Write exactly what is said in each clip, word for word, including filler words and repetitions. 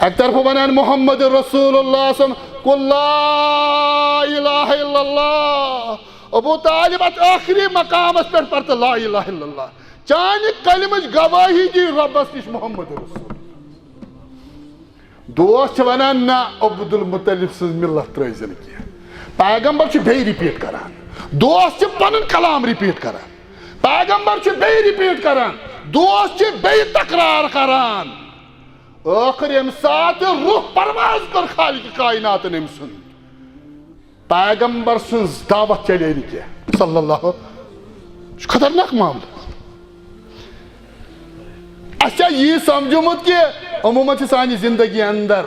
اَکہِ طرفہٕ وَنان محمد رسول اللہ صلی اللہ علیہ وسلم، قل لا الہ الا اللہ۔ ابو طالب، اَتھ ٲخری مقامس پٮ۪ٹھ پَر تہٕ لا الہ الا اللہ۔ چانہِ کلمٕچ گوٲہی دی رۄبس نِش محمد رسول۔ دوس چھِ وَنان، نہ، عبدالمطلب سٕنٛز مِلت ترٛٲوزِ نہٕ کینٛہہ۔ پیغمبر چھُ بیٚیہِ repeat کران۔ دوس چھِ پَنُن کلام repeat کران۔ پیغمبر چھُ بیٚیہِ repeat کران۔ دوس چھِ بیٚیہِ تکرار کران۔ ٲخٕر ییٚمہِ ساتہٕ روح پرواز کٔر خالق کائناتن أمۍ سُنٛد، پیغمبر سٕنٛز دعوت چلے نہٕ کینٛہہ۔ صلی اللہ، یہِ چھُ خطرناک معاملہٕ۔ اَسہِ چھا یی سمجھومُت کہِ عموٗماً چھِ سانہِ زندگی اندر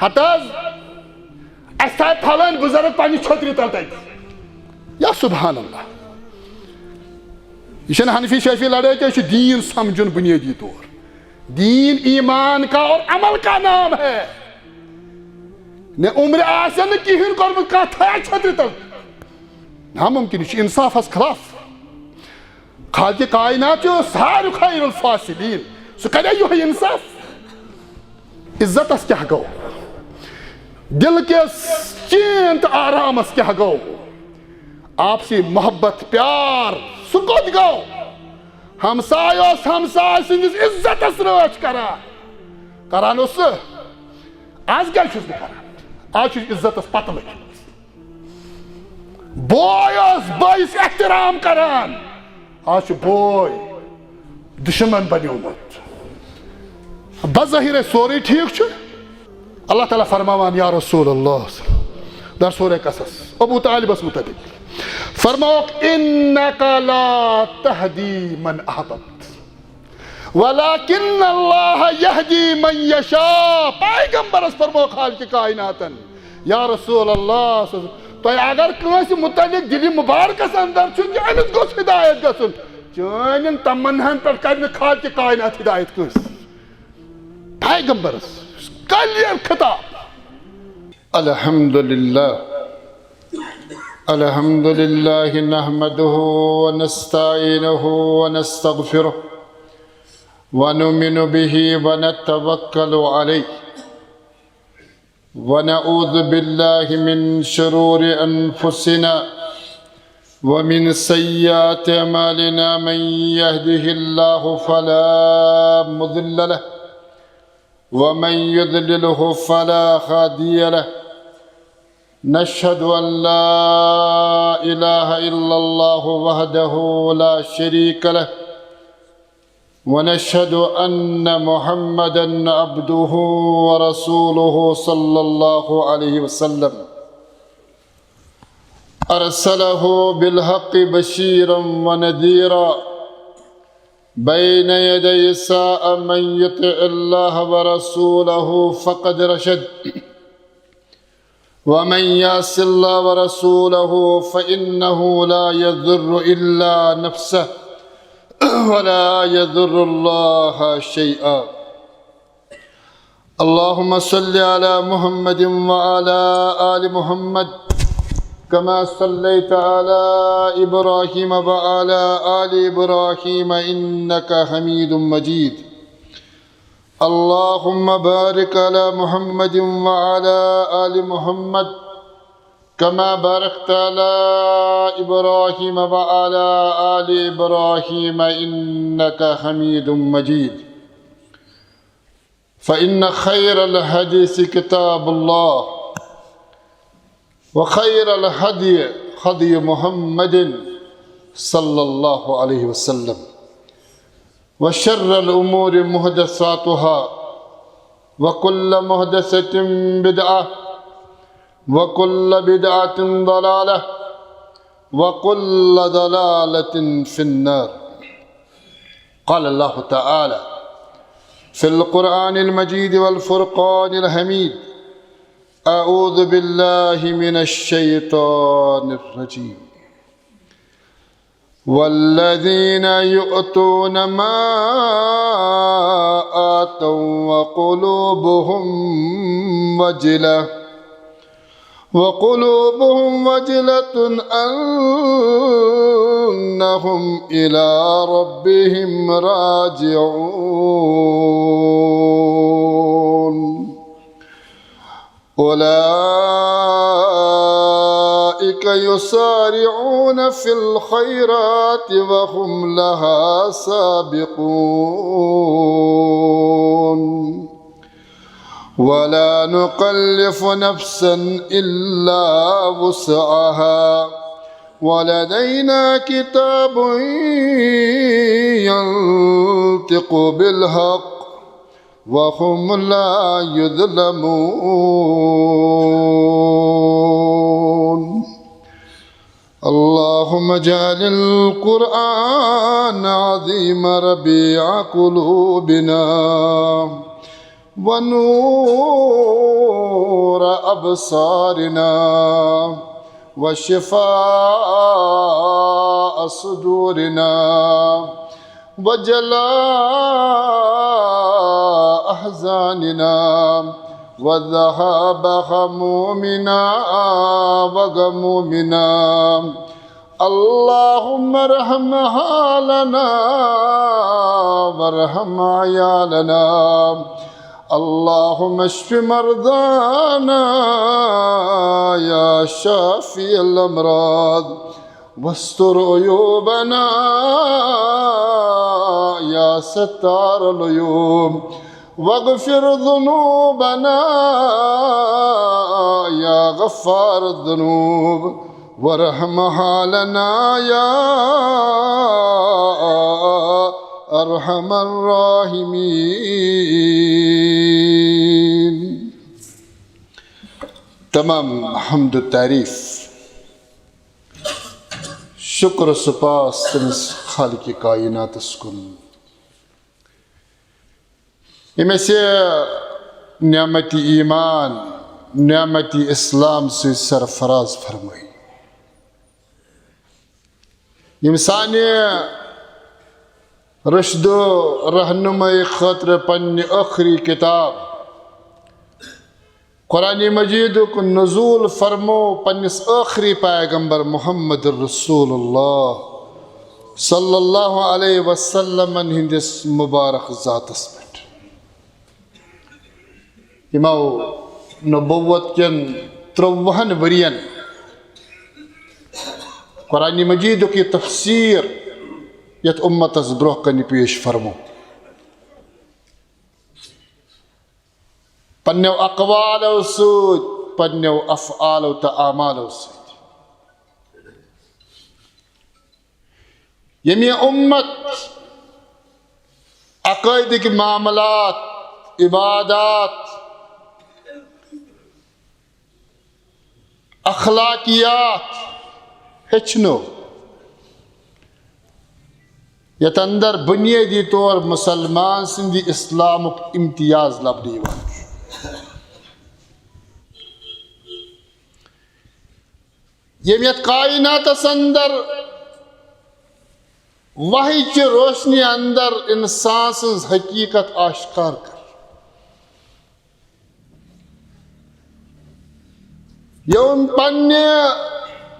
ہتہٕ حظ اَسہِ تھایہِ پھلٲنۍ بُزرگ پننہِ چھٔترِ تل تَتہِ؟ یا سبحان اللہ۔ یہِ چھَنہٕ حنفی شافعی لڑٲے کینٛہہ، یہِ چھُ دیٖن سمجھُن بُنیٲدی طور۔ دین ایمان کا اور عمل کا نام ہے۔ نے عمر آسن نہٕ کِہیٖنۍ کوٚرمُت، کانٛہہ تھایہِ چھٔترِ تل۔ ناممکن، یہِ چھُ انصافس خلاف۔ خالق کائنات چھُ ساروی خیر الفاصلین، سُہ کرِ یِہوٚے انصاف۔ عزتس کیٛاہ گوٚو؟ دل کِس چین تہٕ آرامس کیٛاہ گوٚو؟ آپسی محبت، پیار، سُہ کوٚت گوٚو؟ ہمسایہِ اوس ہمسایہِ سٕنٛدِس عزتس رٲچھ کران۔ کران اوس سُہ۔ از کیٛازِ چھُس نہٕ کران؟ از چھُ عزتس پتہٕ لٔگِتھ۔ بوے اوس بٲیِس احترام کران۔ از چھُ بوے دُشمن بنیومُت۔ بظٲہِر ہے سورُے ٹھیٖک چھُ۔ اللہ تعالیٰ فرماوان، یا رسول اللہ، در سورہ قصص، ابو طالبس متعلق فرموک، انک لا تہدی من احببت، ولکن اللہ یہدی من یشاء۔ پیغمبرس فرموو خالق کائناتن، یا رسول اللہ، تۄہہِ اگر کٲنٛسہِ متعلق دِلہِ مبارکس اندر چھُ کہِ أمِس گوٚژھ ہدایت گژھُن، چٲنٮ۪ن تمناہن پٮ۪ٹھ کرِ نہٕ خالق کائنات ہدایت کٲنٛسہِ۔ پیغمبرس clear خطاب۔ الحمد لله. الحمد لله نحمده ونستعينه ونستغفره ونؤمن به ونتوكل عليه ونعوذ بالله من شرور أنفسنا ومن سيئات أعمالنا. من يهده الله فلا مضل له ومن يضلله فلا هادي له. نشهد أن لا إله إلا الله وحده لا شريك له، ونشهد أن محمدا عبده ورسوله صلى الله عليه وسلم. أرسله بالحق بشيرا ونذيرا بين يدي الساعة. من يطع الله ورسوله فقد رشد، ومن يعص الله ورسوله فإنه لا يضر إلا نفسه ولا يضر الله شيئا. اللهم صل على محمد وعلى آل محمد كما صليت على إبراهيم وعلى آل إبراهيم إنك حميد مجيد. اللهم بارك على محمد وعلى آل محمد كما باركت على إبراهيم وعلى آل إبراهيم إنك حميد مجيد. فإن خير الحديث كتاب الله، وخير الهدي هدي محمد صلى الله عليه وسلم، وشر الأمور محدثاتها، وكل محدثة بدعة، وكل بدعة ضلالة، وكل ضلالة في النار. قال الله تعالى في القرآن المجيد والفرقان الحميد: أعوذ بالله من الشيطان الرجيم. والذين يؤتون ما آتوا وقلوبهم وجلة، وقلوبهم وجلة أنهم إلى ربهم راجعون. أولئك يسارعون في الخيرات وهم لها سابقون. ولا نكلف نفسا إلا وسعها، ولدينا كتاب ينطق بالحق وهم لا يظلمون. اللهم اجعل القرآن العظيم ربيع قلوبنا ونور أبصارنا وشفاء صدورنا وجلاء أحزاننا وذهاب همومنا وغمومنا. اللهم ارحم حالنا وارحم عيالنا. اللهم اشف مرضانا يا شافي الأمراض، واستر عيوبنا يا ستار العيوب، واغفر ذنوبنا يا غفار الذنوب، وارحم حالنا يا أرحم الراحمين. تمام حمد و تعریٖف، شُکر و سپاس تٔمِس خالقِ کائناتس کُن، ییٚمۍ اَسہِ نعمتِ ایمان، نعمتِ اسلام سۭتۍ سرفراز فرمٲے، ییٚمۍ سانہِ رشد و رہنمائی خٲطرٕ پننہِ ٲخری کتاب قرآن مجیدُک نزول فرمو پننِس ٲخری پیغمبر محمد رسول اللہ صلی اللہ علیہ وسلمن ہٕنٛدِس مبارک ذاتس پٮ۪ٹھ۔ یِمو نبوت کٮ۪ن ترٛۆوُہن ؤرین قرآن مجیدُک یہِ تفسیر یتھ امتس برونٛہہ کنہِ پیش فرمو۔ پننیو اقوالو سۭتۍ، پننیو افعالو تہٕ اعمالو سۭتۍ۔ ییٚمہِ امت عقٲیدٕکۍ معاملات، عبادات، اخلاقیات ہیٚچھنو، یتھ اندر بنیٲدی طور مسلمان سٕنٛدِ اسلامُک امتیاز لبنہٕ یِوان چھُ۔ ییٚمہِ یتھ کائناتس اندر وحی چہِ روشنی اندر انسان سٕنٛز حقیقت آشکار کر۔ یِم پننہِ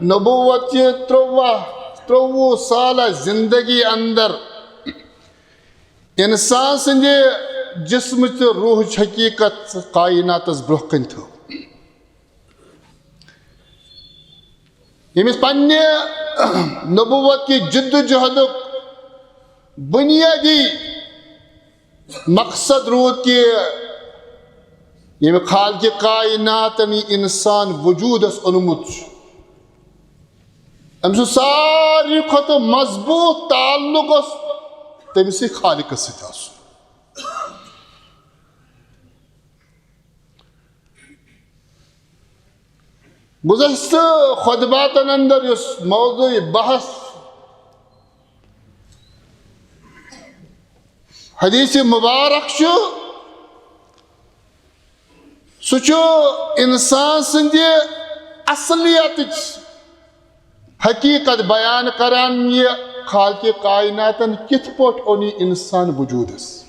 نبوت چہِ ترٛۆوُہ، ترٛۆوُہ سالہ زندگی اندر انسان سٕنٛدِ جسمٕچ تہٕ روحٕچ حقیقت کائناتس برونٛہہ کنہِ تھٲو۔ ییٚمِس پننہِ نبوت کہِ جد و جہدُک بنیٲدی مقصد روٗد کہِ ییٚمہِ خالقِ کائناتن یہِ انسان وجوٗدس اوٚنمُت چھُ، أمۍ سُنٛد ساروی کھۄتہٕ مضبوٗط تعلق اوس تٔمۍ سٕے خالقس سۭتۍ آسُن۔ گُزشتہٕ خطباتن اندر یُس موضوع بحث حدیث مبارک چھُ، سُہ چھُ انسان سٕنٛدِ اصلیتٕچ حقیقت بیان کران، یہِ خالقِ کائناتن کِتھ پٲٹھۍ اوٚن یہِ انسان وجوٗدس۔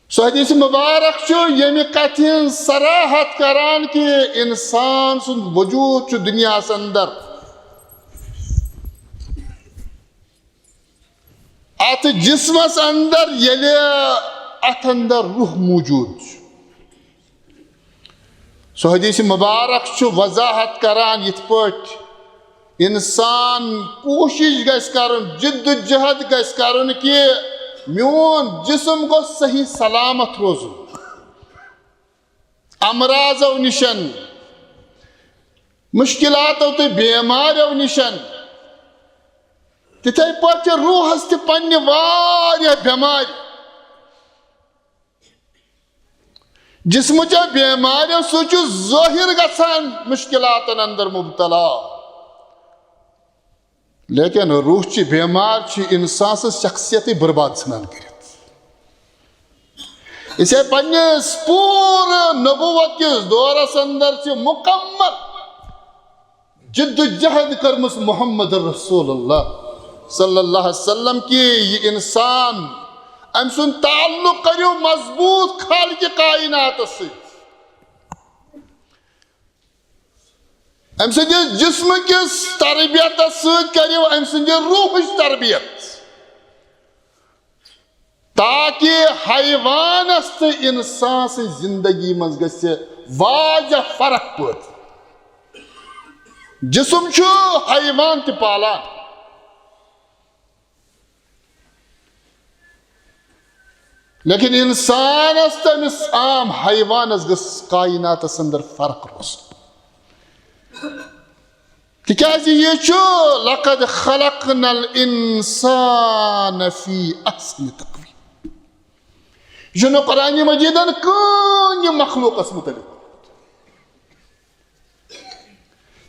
سُہ حدیث مبارک چھُ ییٚمہِ کتھِ ہٕنٛز صراحت کران کہِ انسان سُنٛد وجوٗد چھُ دُنیاہس اندر، اتھ جسمس اندر ییٚلہِ اتھ اندر روح موجود چھُ۔ سُہ حدیث مبارک چھُ وضاحت کران یِتھ پٲٹھۍ انسان کوٗشِش گژھِ کرُن، جد و جہد گژھِ کرُن کہِ میون جسم گوٚژھ صحیح سلامت روزُن۔ امراضو نِشن، مشکلاتو تہٕ بیماریو نِشن۔ تِتھے پٲٹھۍ چھِ روحس تہِ پننہِ واریاہ بیمارِ۔ جسمٕچو بیماریو سۭتۍ چھُ ظٲہِر گژھان مشکلاتن اندر مبتلا۔ لیکن روح چہِ بیمار چھِ انسان سٕنٛز شخصیتٕے برباد ژھٕنان کٔرِتھ۔ اسے پننِس پوٗرٕ نبوت کِس دورس اندر چھِ مکمل جد و جہد کٔرمٕژ محمد رسول اللہ صلی اللہ علیہ وسلم کہِ یہِ انسان، أمۍ سُنٛد تعلق کٔرِو مضبوط خالق کائناتس سۭتۍ۔ أمۍ سٕنٛدِس جسمہٕ کِس تربیتس سۭتۍ کٔرِو أمۍ سٕنٛدِ روحٕچ تربیت، تاکہِ حیوانس تہٕ انسان سٕنٛزِ زندگی منٛز گژھِ واضح فرق پٲدٕ۔ جسم چھُ حیوان تہِ پالان، لیکن انسانس تہٕ أمِس عام حیوانس گٔژھ کائناتس اندر فرق روزٕنۍ۔ تِکیازِ یہِ چھُ، "لقد خلقنا الانسان فی احسن تقویم"۔ یہِ چھُنہٕ قرآن مجیدن کٕہٕنۍ مخلوقس متعلق۔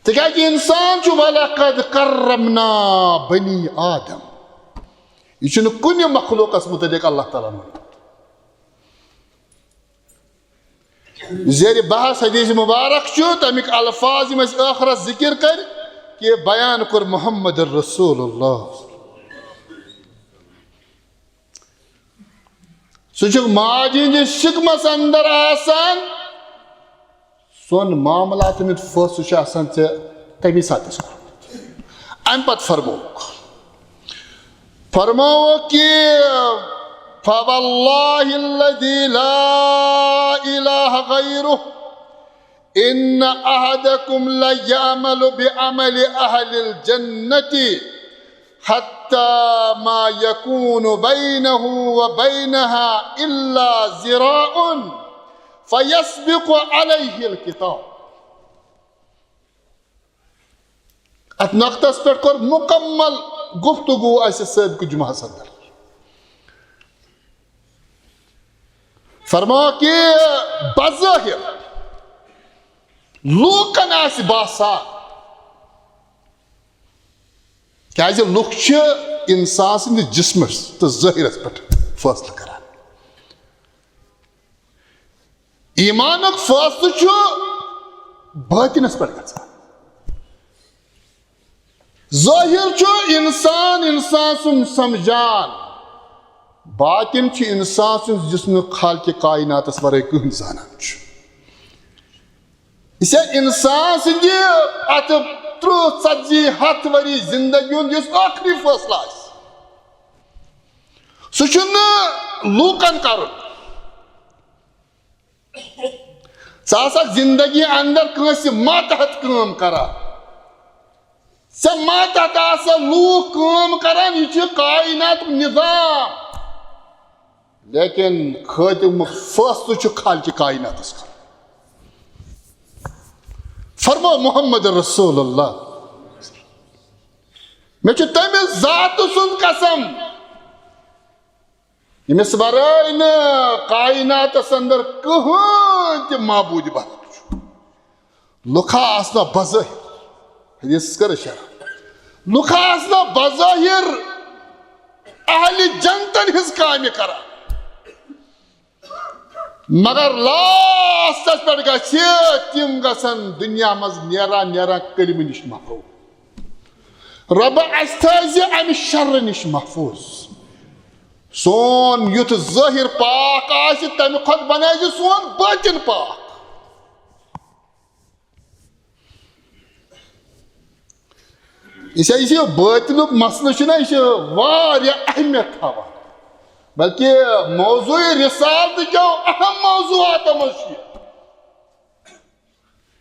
تِکیازِ انسان چھُ، "ولقد کرمنا بنی آدم"۔ یہِ چھُنہٕ کُنہِ مخلوقس متعلق اللہ تعالیٰ ہن ووٚنمُت۔ زیر بحث حدیث مبارک چھُ، تَمِکۍ الفاظ یِم اَسہِ ٲخرس ذکر کٔرۍ، کہِ بیان کوٚر محمد رسول اللہ۔ سُہ چھُ ماجہِ ہٕنٛدِس شِکمس اندر آسان، سون معاملاتن ہُنٛد فٲصلہٕ چھُ آسان ژےٚ تَمی ساتہٕ اَسہِ کوٚرمُت۔ اَمہِ پتہٕ فرمووُکھ، فرمووُکھ کہِ، "فواللہ الذی لا الہ غیرہ، ان احدکم لیعمل بعمل اہل الجنۃ حتی ما یکون بینہ و بینہا الا ذراع فیسبق علیہ الکتاب"۔ اتھ نقطس پٮ۪ٹھ کوٚر مکمل گفتگو اسہِ سابقہٕ جمعہس اندر۔ فرماو کہِ بظٲہر لوٗکن آسہِ باسان، کیازِ لُکھ چھِ انسان سٕنٛدِس جسمس تہٕ ظٲہرس پٮ۪ٹھ فٲصلہٕ کران۔ ایمانُک فٲصلہٕ چھُ باطنس پٮ۪ٹھ گژھان۔ ظٲہر چھُ انسان انسان سُنٛد سمجھان، باطن چھُ انسان سٕنٛز، یُس نہٕ خالق کائناتس ورٲے کٕہٕنۍ زانان چھُ۔ یہِ چھےٚ انسان سٕنٛدِ اتھ ترٕٛہ، ژتجی، ہتھ ؤری زندگی ہُنٛد یُس ٲخری فٲصلہٕ آسہِ، سُہ چھُنہٕ لوٗکن کرُن۔ ژٕ آسکھ زندگی اندر کٲنٛسہِ ماتحت کٲم کران۔ ژےٚ ماتحت آسن لوٗکھ کٲم کران، یہِ چھُ کائناتُک نظام۔ لیکن خٲتمُک فٲصلہٕ چھُ خالق کائناتس کرُن۔ فرمو محمد رسول اللہ، مےٚ چھُ تٔمِس ذاتہٕ سُنٛد قسم، ییٚمِس ورٲے نہٕ کائناتس اندر کٕہٕنۍ تہِ معبوٗد عبادت چھُ۔ لُکھ آسنہ بظٲہر، حدیثس کر اشارہ، لُکھ آسنہ بظٲہر اہل جنتن ہٕنٛز کامہِ کران، مگر لاسٹس پٮ۪ٹھ گژھِ تِم گژھن دُنیا منٛز نیران نیران کلمہٕ نِش محروم۔ رۄبہ، اسہِ تھٲیزِ امہِ شرٕ نِش محفوظ۔ سون یُتھ ظٲہر پاک آسہِ، تمہِ کھۄتہٕ بنٲیزِ سون باطن پاک۔ یہِ چھا، یہِ چھُ باطنُک مسلہٕ چھُنہ، یہِ چھُ واریاہ اہمیت تھاوان۔ بلکہ موضوع رسالت کیو اہم موضوعاتو منٛز چھُ یہِ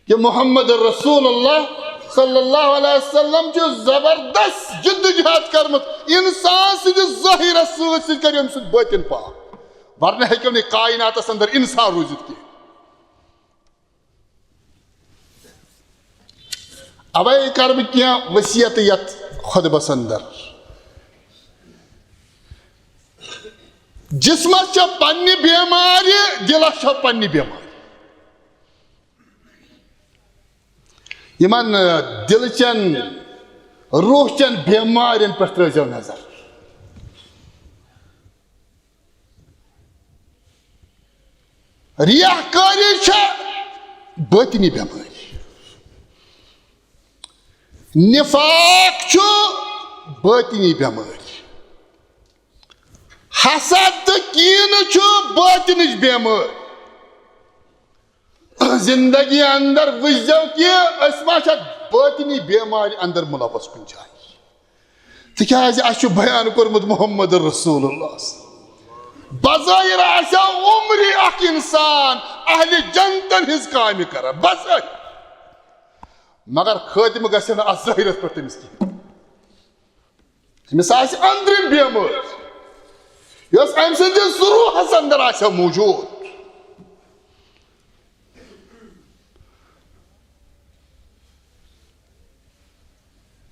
کہ محمد رسول اللہ صلی اللہ علیہ وسلم چھُ زبردست جد و جہد کٔرمٕژ انسان سٕنٛدِس ظٲہرس سۭتۍ سۭتۍ کٔرِو أمۍ سُنٛد باطن پاک، ورنہ ہیٚکیو نہٕ کائناتس اندر انسان روٗزِتھ کینٛہہ۔ اوے کر بہٕ کینٛہہ وصیت یتھ خطبس اندر۔ جسمس چھےٚ پننہِ بیمارِ، دلس چھےٚ پننہِ بیمارِ۔ یِمن، ٲ، دلہٕ چٮ۪ن، روح چٮ۪ن بیمارٮ۪ن پٮ۪ٹھ ترٲوزیو نظر۔ ریاکٲری چھےٚ باطنی بٮ۪مٲرۍ۔ نفاق چھُ باطنی بٮ۪مٲرۍ۔ حسد تہٕ کینہٕ چھُ باطنٕچ بٮ۪مٲرۍ۔ زندگی اندر وٕچھزیو کہِ أسۍ ما چھِ اتھ باطنی بٮ۪مارِ اندر ملوث کُنہِ جایہِ۔ تِکیازِ اَسہِ چھُ بیان کوٚرمُت محمد رسول اللہ۔ بظٲہر آسہِ ہا عمری اکھ انسان اہلِ جنتن ہٕنٛز کامہِ کران، بظٲہر۔ مگر خٲتمہٕ گژھِ نہٕ اتھ ظٲہرس پٮ۪ٹھ تٔمِس کینٛہہ۔ أمِس آسہِ أنٛدرِم بیمٲرۍ، یۄس أمۍ سٕنٛدِس روحس اندر آسہِ ہا موجود۔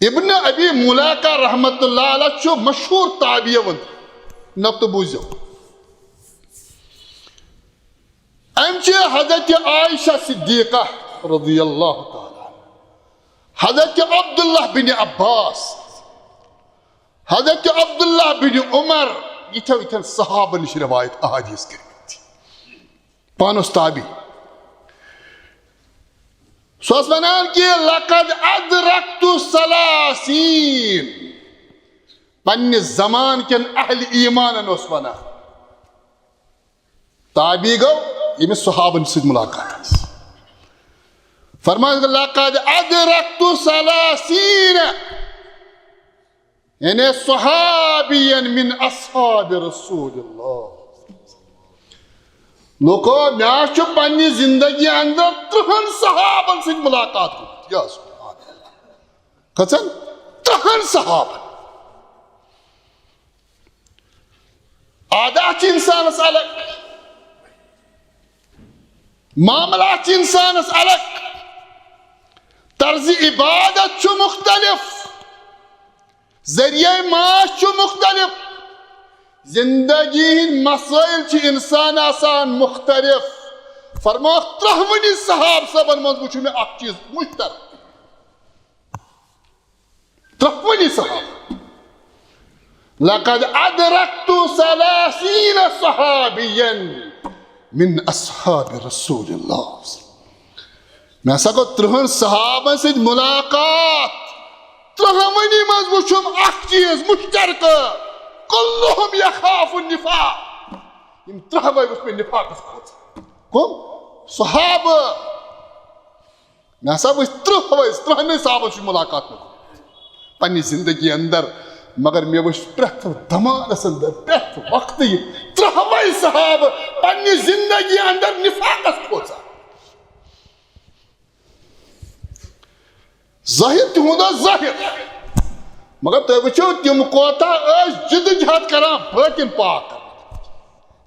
ابن ابی ملیکہ رحمت اللہ علیہ چھُ مشہوٗر تابعی وَن، نقطہٕ بوٗزِو۔ أمۍ چھِ حضرت عائشہ صدیقہ رضی اللہ تعالیٰ عنہ، حضرت عبداللہ بن عباس، حضرت عبداللہ بن عمر، یِتھٮ۪و یِتھٮ۪ن صحابن نِش روایت احادیث کٔرمٕتۍ۔ پانہٕ اوس تابعی۔ سُہ اوس وَنان کہِ لقد ادرکت ثلاثین، پننہِ زمانہٕ کٮ۪ن اہل ایمانن اوس وَنان۔ تابعی گوٚو، ییٚمِس صحابن سۭتۍ ملاقات ٲس۔ فرمان، لقد ادرکت ثلاثین، یعنی صحابین من اصحاب رسول اللہ۔ لوکو، مےٚ چھُ پننہِ زندگی اندر ترٕہن صحابن سۭتۍ ملاقات گوٚمُت۔ یا سبحان اللہ۔ کٔژن؟ ترٕہن صحابن۔ عادات چھِ انسانس الگ، معاملات چھِ انسانس الگ، طرز عبادت چھُ مختلف، ذریعہ معاش چھُ مختلف، زندگی ہٕنٛدۍ مسائل چھِ انسان آسان مختلف۔ فرمووُکھ، ترٛہوٕنی صحابہٕ صٲبن منٛز وُچھ مےٚ اکھ چیٖز مشترک۔ ترٛہوٕنی صحابہٕ۔ لقد ادرکت ثلاثین صحابیا من اصحاب رسول اللہ۔ مےٚ ہسا گوٚو ترٕہن صحابن سۭتۍ ملاقات۔ ترٛہوٕنی منٛز وُچھُم اکھ چیٖز مشترکہٕ، کلہم یخاف النفاق۔ یِم ترٛہوے وُچھ مےٚ نفاقس کھوژان۔ کم؟ صحابہٕ۔ مےٚ ہسا وٕچھ ترٕہ ؤرۍ، ترٕہنٕے صحابن سۭتۍ ملاقات مےٚ کوٚرمُت پننہِ زندگی اندر، مگر مےٚ وٕچھ پرٛٮ۪تھ دمانس اندر، پرٛٮ۪تھ وقتہٕ یہِ ترٛہوے صحابہٕ پننہِ زندگی اندر نفاقس کھوژان۔ ظٲہر تِہُنٛد اوس ظٲہر، مگر تُہۍ وٕچھِو تِم کوتاہ ٲسۍ جدوجہد کران باطن پاک کرنہٕ خٲطرٕ۔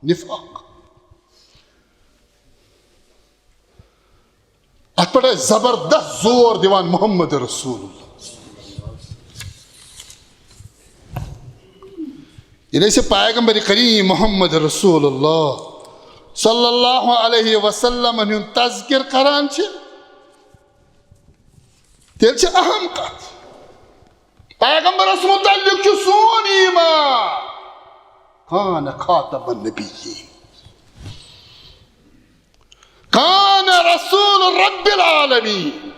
نفاق۔ اتھ پٮ۪ٹھ ٲسۍ زبردست زور دِوان محمد رسول اللہ۔ ییٚلہِ أسۍ یہِ پیغمبر کریم محمد رسول اللہ صلی اللہ علیہ وسلمن ہُنٛد تذکر کران چھِ، تیٚلہِ چھِ اہم کتھ، پیغمبرس متعلق چھُ سون ایمان۔ کان خاتم النبیین۔ کان رسول رب العالمین۔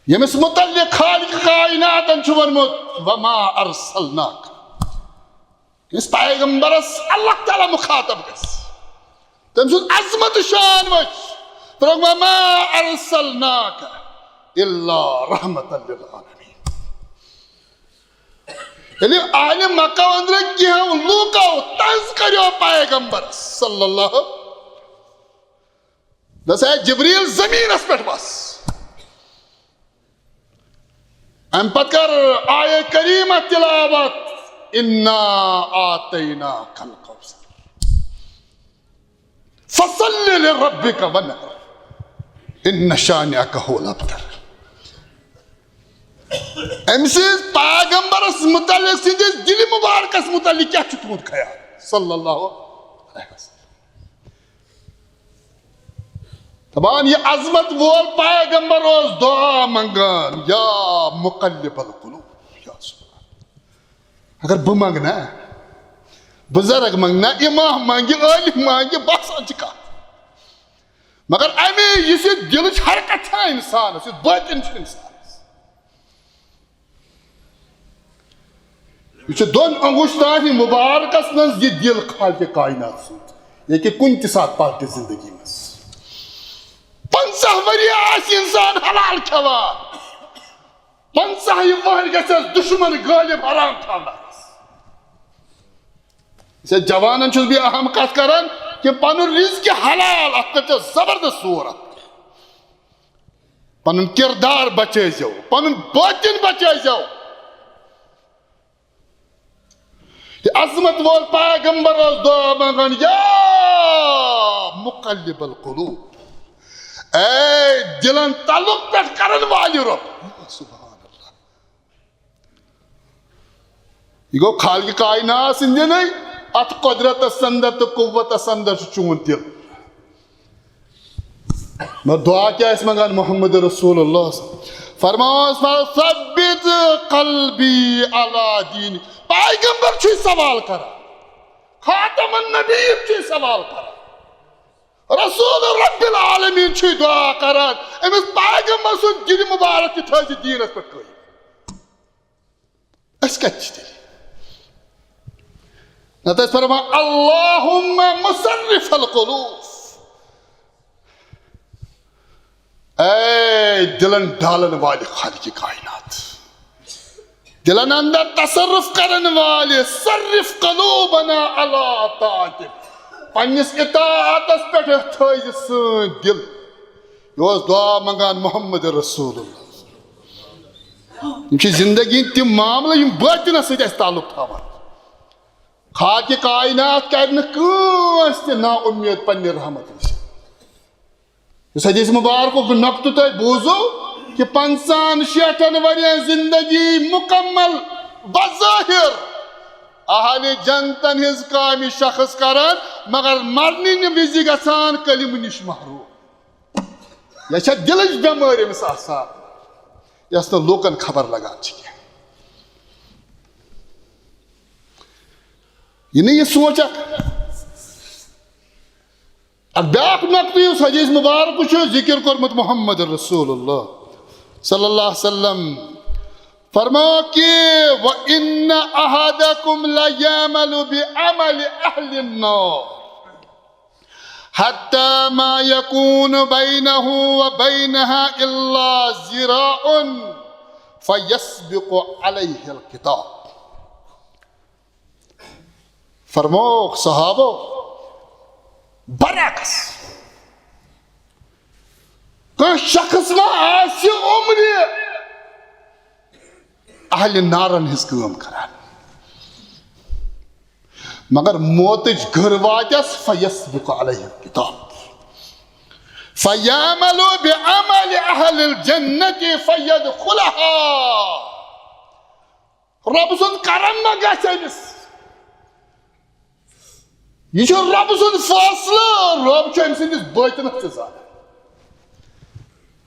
ییٚمِس متعلق خالق کائناتن چھُ ووٚنمُت، وما ارسلناک۔ یُس پیغمبرس اللہ تعالیٰ مخاطب گژھِ، تٔمۍ سُنٛد عظمت شان وٕچھ، فرموو، وما ارسلناک الا رحمتا للعالمین۔ ییٚلہِ اہلِ مکہ أنٛدرٕ کینٛہہ لوٗکو طنز کریو پیغمبرس صلی اللہ، دوٚپُس، "اے جبریل، زٔمیٖنس پٮ۪ٹھ وس۔" امہِ پتہٕ کر آیہ کریمہ تلاوت، "انا اعطیناک الکوثر فصل لربک وانحر ان شانئک هو الابتر۔" أمۍ سٕنٛز پیغمبرس متعلق، سٕنٛدِس دِلہِ مبارکس متعلق کیٛاہ چھُ تُہُنٛد خیال؟ صلی اللہ علیہ وسلم۔ دپان، یہِ عظمت وول پیغمبر اوس دعا منگان، یا مقلب القلوب، یا سبحان۔ اگر بہٕ منگہٕ نا، بزرگ منگہٕ نا، امام منگہِ، عٲلم منگہِ، باسان چھِ کتھ۔ مگر امے یُس یہِ دِلٕچ حرکت چھےٚ انسانس، یُس باطن چھُ انسانس، یہِ چھُ دۄن انگشتانہِ مبارکس منٛز یہِ دِل خالقِ کائنات سُنٛد۔ یہِ ہیٚکہِ کُنہِ تہِ ساتہٕ پلٹِتھ زندگی منٛز۔ پنٛژاہ ؤری آسہِ انسان حلال کھٮ۪وان، پنٛژاہ وُہٕرۍ گژھٮ۪س دشمن غٲلب حرام کھٮ۪ونس۔ ژےٚ جوانن چھُس بہٕ اہم کتھ کران کہِ پنُن رزق حلال، اتھ پٮ۪ٹھ چھےٚ زبردست زور اتھ۔ پنُن کردار بچٲیزیو، پنُن باطن بچٲیزیو۔ یہِ عظمت وول پیغمبر اوس دعا منگان، یا مقلب القلوب، اے دلن تعلق پٮ۪ٹھ کرن والہِ رۄب۔ سبحان اللہ۔ یہِ گوٚو خالقِ کائنات سٕنٛدِنٕے، اتھ قدرتس اندر تہٕ قوتس اندر چھُ چون دل۔ مگر دعا کیٛاہ ٲسۍ منٛگان محمد رسول اللہ؟ فرماوس، "ثبت قلبی علی دینک۔" پیغمبر چھُے سوال کران، خاتم النبیین چھُے سوال کران، رسول رب العالمین چھُے دعا کران، أمِس پیغمبر سُنٛد دِل مبارک تہِ تھٲوزِ دیٖنس پٮ۪ٹھ قٲیِم۔ أسۍ کتہِ چھِ تیٚلہِ؟ نتہٕ ٲسۍ فرمان، "اللہم مصرف القلوب"، اے دلن ڈالن والہِ خالقِ کائنات، دلن اندر تصرف کرن والہِ، صرف قلوبنا علی طاعتک، پننِس اطاعتس پٮ۪ٹھ تھٲوزِ سٲنۍ دل۔ یہِ اوس دعا منگان محمد رسول اللہ۔ یِم چھِ زندگی ہٕنٛدۍ تِم معاملہٕ یِم باطنس سۭتۍ اَسہِ تعلق تھاوان۔ خالقِ کائنات کرِ نہٕ کٲنٛسہِ تہِ نا اُمید پننہِ رحمت نِش۔ یُس حدیث مبارکُک نقطہٕ تۄہہِ بوٗزو کہِ پنٛژاہن شیٹھن ؤرین زندگی مکمل بظاہر اہلِ جنتن ہٕنٛز کامہِ شخص کران، مگر مرنہٕ وِزِ گژھان کلمہٕ نِش محروم۔ یہِ چھےٚ دِلٕچ بٮ۪مٲرۍ أمِس آسان، یۄس نہٕ لوٗکن خبر لگان چھِ کینٛہہ۔ یہِ نہٕ یہِ سونٛچ اکھ۔ اکھ بیٛاکھ نقطہٕ یُس حدیث مبارک چھُ ذکر کوٚرمُت محمد رسول اللہ صلی اللہ علیہ وسلم، فرماو کہِ، "وَإِنَّ أَحَدَكُمْ لَيَعْمَلُ بِعَمَلِ أَهْلِ النَّارِ حَتَّى مَا يَكُونُ بَيْنَهُ وَبَيْنَهَا إِلَّا ذِرَاعٌ فَيَسْبِقُ عَلَيْهِ الْكِتَابُ." فرمووُکھ صحابو، برعکس، کانٛہہ شخص ما آسہِ عمرِ اہلِ نارن ہٕنٛز کٲم کران، مگر موتٕچ گٔر واتٮ۪س، فیسبق علیہ الکتاب، فیعمل بعمل اہل الجنت فیدخلہا۔ رۄب سُنٛد کرم ما گژھِ أمِس؟ یہِ چھُ رۄب سُنٛد فٲصلہٕ، رۄب چھُ أمۍ سٕنٛدِس بٲطنس تہِ زانان۔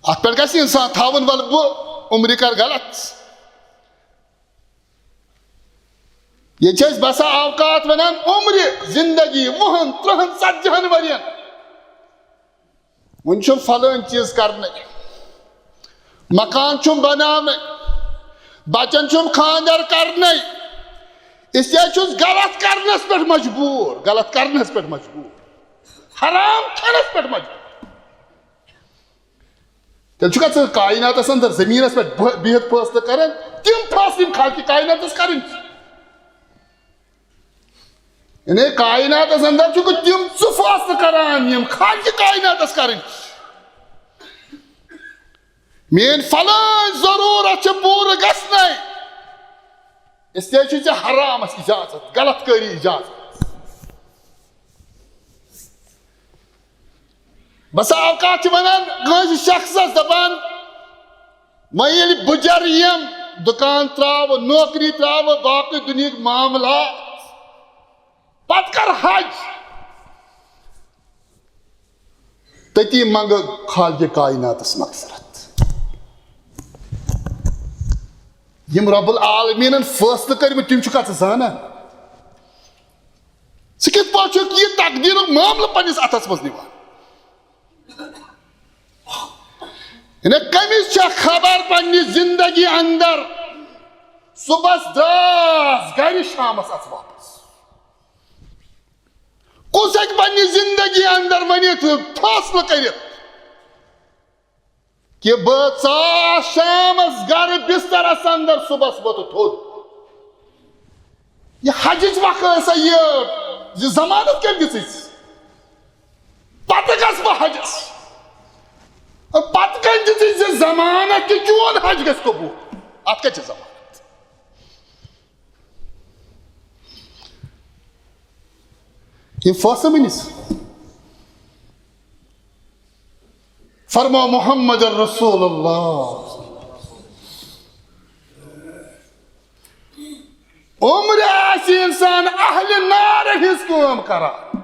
اتھ پٮ۪ٹھ گژھِ انسان تھاوُن، ولہٕ بہٕ عمرِ کرٕ غلط۔ ییٚتہِ چھِ أسۍ بسا اوقات ونان عمرِ، زندگی وُہن، ترٕہن، ژتجی ہن ؤرین۔ وۄنۍ چھُم فلٲنۍ چیٖز کرنَے، مکان چھُم بناونَے، بچن چھُم خانٛدر کرنَے، اس لیے چھُس غلط کرنس پٮ۪ٹھ مجبوٗر، غلط کرنس پٮ۪ٹھ مجبوٗر، حرام کھٮ۪نس پٮ۪ٹھ مجبوٗر۔ تیٚلہِ چھُکھا ژٕ کائناتس اندر زٔمیٖنس پٮ۪ٹھ بہ-، بِہِتھ فٲصلہٕ کران؟ تِم فٲصلہٕ یِم خالقِ کائناتس کرٕنۍ چھِ۔ یعنی کائناتس اندر چھُکھ تِم ژٕ فٲصلہٕ کران یِم خالقِ کائناتس کرٕنۍ۔ میٲنۍ فلٲنۍ ضروٗرت چھِ پوٗرٕ گژھنَے، اس لیے چھُ ژےٚ حرامس اجازت، غلط کٲری اجازت۔ بسا اوقات چھِ ونان کٲنٛسہِ شخصس، دپان، وۄنۍ ییٚلہِ بہٕ جرٕ یِم، دُکان تراوٕ، نوکری تراوٕ، باقٕے دُنیہٕکۍ معاملات، پتہٕ کر حج۔ تٔتی منٛگہٕ خالقِ کائناتس مغفرت۔ یِم رب العالمیٖنن فٲصلہٕ کٔرمٕتۍ، تِم چھُکھا ژٕ زانان؟ ژٕ کِتھ پٲٹھۍ چھُکھ یہِ تقدیٖرُک معاملہٕ پننِس اتھس منٛز نِوان؟ یعنی کٔمِس چھےٚ خبر پننہِ زندگی اندر صبحس درٛاس گرِ، شامس اژ واپس؟ کُس ہیٚکہِ پننہِ زندگی اندر ؤنِتھ، فٲصلہٕ کٔرِتھ کہِ بہٕ ژاس شامس گرٕ بسترس اندر، صبحس وۄتھٕ تھوٚد؟ یہِ حجٕچ وقت ٲسا یہِ زِ ضمانت کٔمۍ دِژٕے ژےٚ؟ پتہٕ گژھٕ بہٕ حجس۔ پتہٕ کٔمۍ دِژٕے ژےٚ ضمانت کہِ چون حج گژھِ قبول؟ اتھ کتہِ چھِ ضمانت؟ یہِ فٲصلہٕ مےٚ نِس۔ فرماو محمد رسول اللہ۔ عمرِ آسہِ انسان اہلِ نار ہٕنٛز کٲم کران،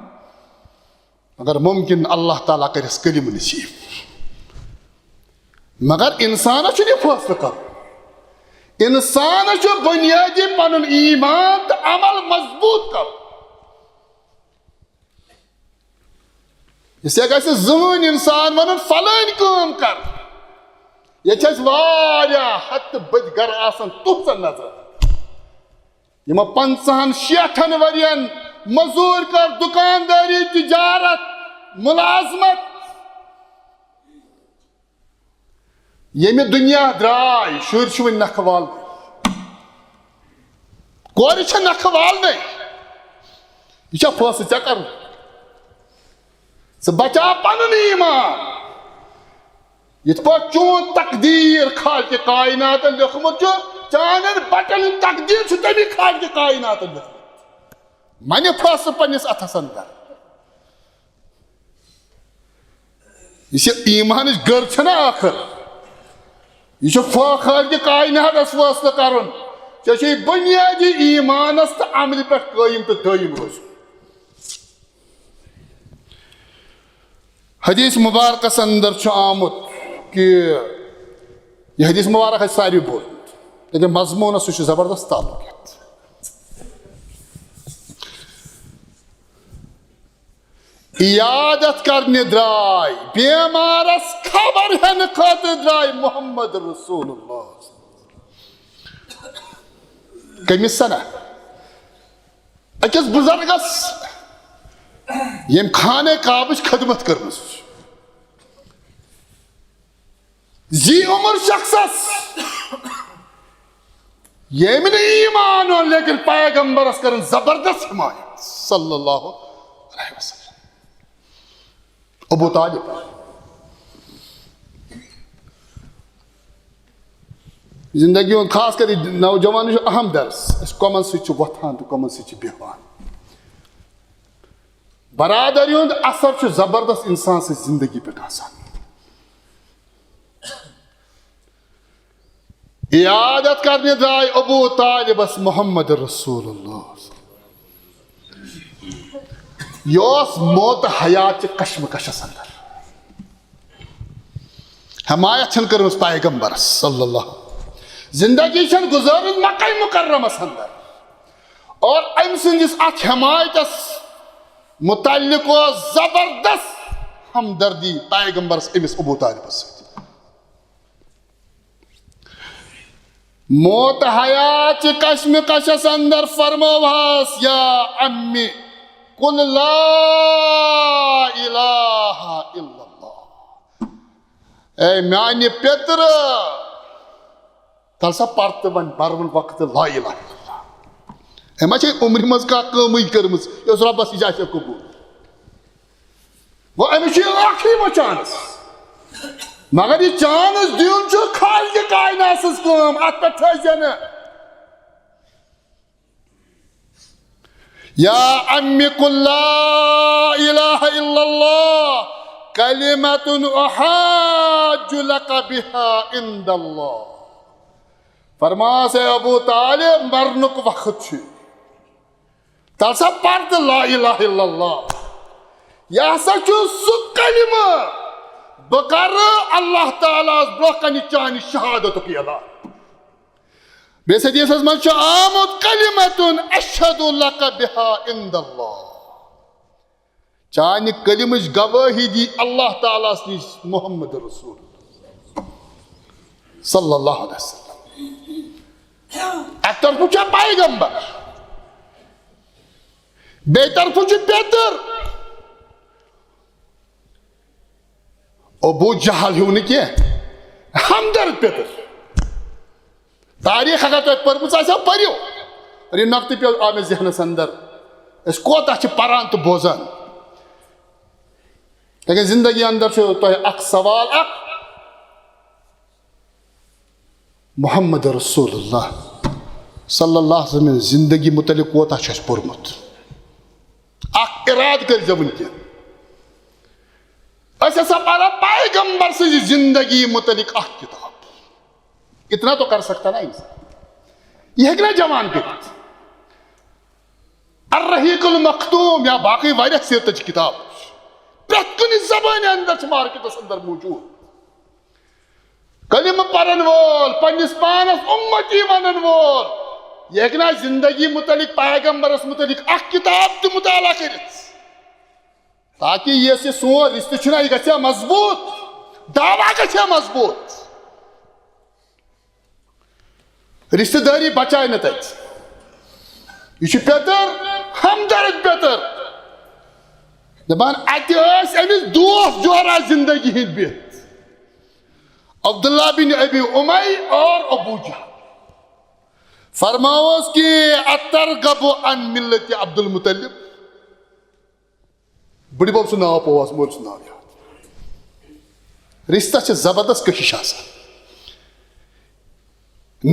مگر ممکن اللہ تعالیٰ کرٮ۪س کلمہٕ نصیب۔ مگر انسانس چھُنہٕ یہِ فٲصلہٕ کرُن۔ انسانس چھُ بنیٲدی پنُن ایمان تہٕ عمل مضبوط کرُن۔ یہِ ژےٚ گژھِ زٕہٕنۍ انسان ونُن، فلٲنۍ کٲم کر۔ ییٚتہِ چھِ اَسہِ واریاہ ہتہٕ بٔدۍ گرٕ آسان تُہنٛزن نظرن۔ یِمو پنٛژاہن شیٹھن ؤرین مزوٗرۍ کٔر، دُکاندٲری، تجارت، ملازمت۔ ییٚمہِ دُنیا درٛاے، شُرۍ چھِ وٕنہِ نکھٕ والنٕے۔ کورِ چھےٚ نکھٕ والنٕے۔ یہِ چھا فٲصلہٕ ژےٚ کرُن؟ ژٕ بچاو پنُن ایمان۔ یِتھ پٲٹھۍ چون تقدیٖر خالقِ کائناتن لیوٚکھمُت چھُ، چانٮ۪ن بچن ہُنٛد تقدیٖر چھُ تَمی خالقِ کائناتن لیوٚکھمُت۔ منہِ فٲصلہٕ پننِس اتھس اندر۔ یہِ چھِ ایمانٕچ گٔر چھَنہ ٲخٕر۔ یہِ چھُ فٲ-، خالقِ کائناتس فٲصلہٕ کرُن۔ ژےٚ چھُے بنیٲدی ایمانس تہٕ عملہِ پٮ۪ٹھ قٲیِم تہٕ دٲیِم روزُن۔ حدیث مبارکس اندر چھُ آمُت کہ یہِ حدیث مبارک آسہِ ساروی بوٗزمُت، لیکن مضموٗنس سۭتۍ چھُ زبردست تعلق یتھ۔ عیادت کرنہِ درٛاے، بیمارس خبر ہٮ۪نہٕ خٲطرٕ درٛاے محمد رسول اللہ۔ کٔمِس سنہ؟ أکِس بُزرگس، ییٚمۍ خانہ کعبٕچ خدمت کٔرمٕژ۔ زی عمر شخصس، ییٚمۍ نہٕ ایمان اوٚن، لیکن پیغمبرس کٔرٕن زبردست حمایت صلی اللہ علیہ وسلم۔ ابو طالب۔ زندگی ہُنٛد خاص کر یہِ نوجوانن چھُ اہم درس، أسۍ کۄمن سۭتۍ چھِ وۄتھان تہٕ کۄمن سۭتۍ چھِ بیٚہوان۔ برادری ہُنٛد اثر چھُ زبردست انسان سٕنٛز زندگی پٮ۪ٹھ آسان۔ عیادت کرنہِ درٛاے ابو طالبس محمد رسول اللہ۔ یہِ اوس موت حیات چہِ کشمکشس اندر۔ حمایت چھن کٔرمٕژ پیغمبرس صلی اللہ۔ زندگی چھن گزٲرمٕژ مکہ مکرمس اندر۔ اور أمۍ سٕنٛدِس اتھ حمایتس متعلق اوس زبردست ہمدردی پیغمبرس أمِس ابو طالبس سۭتۍ۔ موت حیات چہِ کشمکشس اندر فرموہس، یا امی، قل لا الہ الا اللہ۔ اے میانہِ پیترٕ، تل سا پر تہٕ وۄنۍ بر وۄنۍ وقت لا الہ الا اللہ۔ أمۍ ما چھے عمرِ منٛز کانٛہہ کٲمٕے کٔرمٕژ یۄس رۄبس نِش آسہِ قبول؟ گوٚو أمِس چھُ یہِ ٲخری وۄنۍ chance۔ مگر یہِ chance دیُن چھُ خالقِ کائنات سٕنٛز کٲم، اتھ پٮ۪ٹھ تھٲیزِ نہٕ۔ یا عم قل لا الہ الا اللہ کلمۃ احاج لک بها عند اللہ۔ فرماس، اے ابو طالب، مرنُک وقت چھُ۔ تَلہٕ سا پَر تہٕ لا الہ الا اللہ۔ یہِ ہسا چھُ سُہ کلمہٕ، بہٕ کرٕ اللہ تعالیٰ ہَس برونٛہہ کنہِ چانہِ شہادتُک اعلان۔ بیٚیِس حدیثس منٛز چھُ آمُت، کلمۃ اشہد لک بها عند اللہ۔ چانہِ کلمٕچ گوٲہی دی اللہ تعالیٰ ہَس نِش محمد رسول صلی اللہ علیہ وسلم۔ اَکہِ طرفہٕ چھا پیغمبر، بیٚیہِ طرفہٕ چھُ پیٚتٕر۔ ابو جہل ہیوٗ نہٕ کینٛہہ، ہمدرد پیٚتٕر۔ تاریخ اگر تۄہہِ پٔرمٕژ آسیو، پٔرِو۔ اور یہِ نۄقطہٕ پیوٚو آو مےٚ ذہنس اندر، أسۍ کوتاہ چھِ پران تہٕ بوزان۔ لیکن زندگی اندر چھُ تۄہہِ اکھ سوال اکھ، محمد رسول اللہ صلی اللہ علیہ وسلم زندگی متعلق کوتاہ چھُ اَسہِ پوٚرمُت؟ اکھ ارادٕ کٔرۍزیو وٕنکیٚن۔ أسۍ ہسا پرو پیغمبر سٕنٛزِ زندگی متعلق اکھ کتاب۔ اتنا تو کر سکتا نا انسان۔ یہِ ہیٚکہِ نا جوان کٔرِتھ؟ الرحیق المختوم یا باقٕے واریاہ سیرتٕچ کتاب چھِ۔ پرٛٮ۪تھ کُنہِ زبانہِ اندر چھِ مارکیٹس اندر موجود۔ کلمہٕ پرن وول، پننِس پانس امتی ونن وول، یہِ ہیٚکہِ نا زندگی متعلق، پیغمبرس متعلق اکھ کتاب تہِ مطالعہ کٔرِتھ؟ تاکہ یُس یہِ سون رشتہٕ چھُنہ، یہِ گژھِ ہا مضبوط، دعویٰ گژھِ ہا مضبوط۔ رشتہٕ دٲری بچاے نہٕ تتہِ۔ یہِ چھُ پیٚتٕر، ہمدرد پیٚتٕر۔ دپان، اتہِ ٲسۍ أمِس دوس جورا زندگی ہٕنٛدۍ بِہِتھ۔ عبداللہ بن ابی امی اور ابو جہل۔ فرماوس کہ اترغب عن ملت عبد المطلب۔ بٕڈِ بب سُنٛد ناو پیوٚو آز، مٲلۍ سُنٛد ناو یاد۔ رشتس چھِ زبردست کشش آسان۔